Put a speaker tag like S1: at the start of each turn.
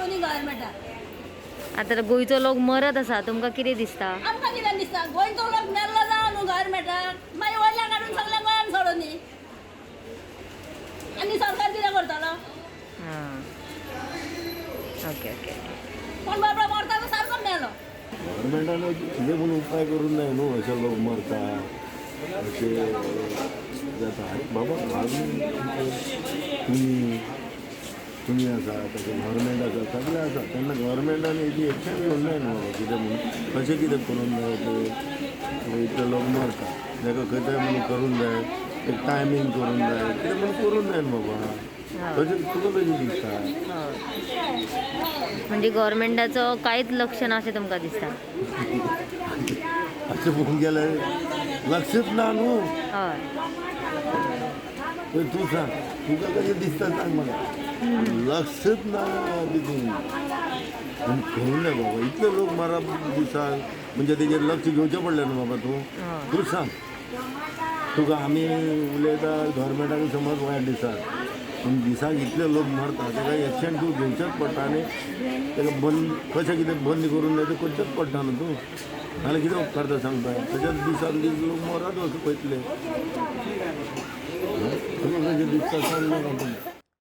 S1: करूं गव्हर्मेंटान.
S2: आतां गोंयचो लोक मरत आसा, तुमकां कितें दिसता?
S1: आमकां कितें दिसता, गोंयचो लोक मेल्लो जावं न्हू गव्हर्मेंटान, मागीर वयल्यान काडून सगळ्या गोंयान सोडून दी. आनी सरकार कितें करतलो?
S2: हां, ओके ओके ओके.
S1: कोण बाबडो मरता तो सारको मेलो.
S3: गव्हर्मेंटान कितें म्हूण उपाय करूंक जाय न्हू. अशे लोक मरता, अशें जाता. आरे बाबा, तुमी तुमी आसा, तशें गव्हर्मेंट आसा, सगळें आसा. तेन्ना गव्हर्मेंटान हेजी एक्शन घेवंक जाय न्हू बाबा. कितें म्हूण कशें कितें करूंक जाय तें. इतले लोक मरता, ताका खंय तरी म्हणून करूंक जाय, एक टायमींग करूंक जाय, कितें म्हणून करूंक जाय न्हू बाबा. तशें तुका कशें दिसता?
S2: हय, म्हणजे गव्हर्मेंटाचो कांयच लक्ष ना अशें तुमकां दिसता?
S3: अशें पळोवंक गेल्यार लक्षच ना न्हू.
S2: हय.
S3: तर तूं सांग, तुका कशें दिसता सांग म्हाका. लक्षच ना तितून. पूण करूं जाय बाबा. इतले लोक मरप दिसाक म्हणजे तेजेर लक्ष घेवचें पडलें न्हू बाबा. तूं तूं सांग. तुका आमी उलयता, गव्हर्मेंटाक समज वायट दिसा, पूण दिसाक इतले लोक मरता, ताका एक्शन तूं घेवचेंच पडटा. आनी ताका बंद कशें कितें बंद करून जाय तें करचेंच पडटा न्हू तूं. नाल्यार कितें उपकारता सांगता? तशेंच दिसान दीस लोक मरत वयतले. तुका कशें दिसता सांग म्हाका तूं.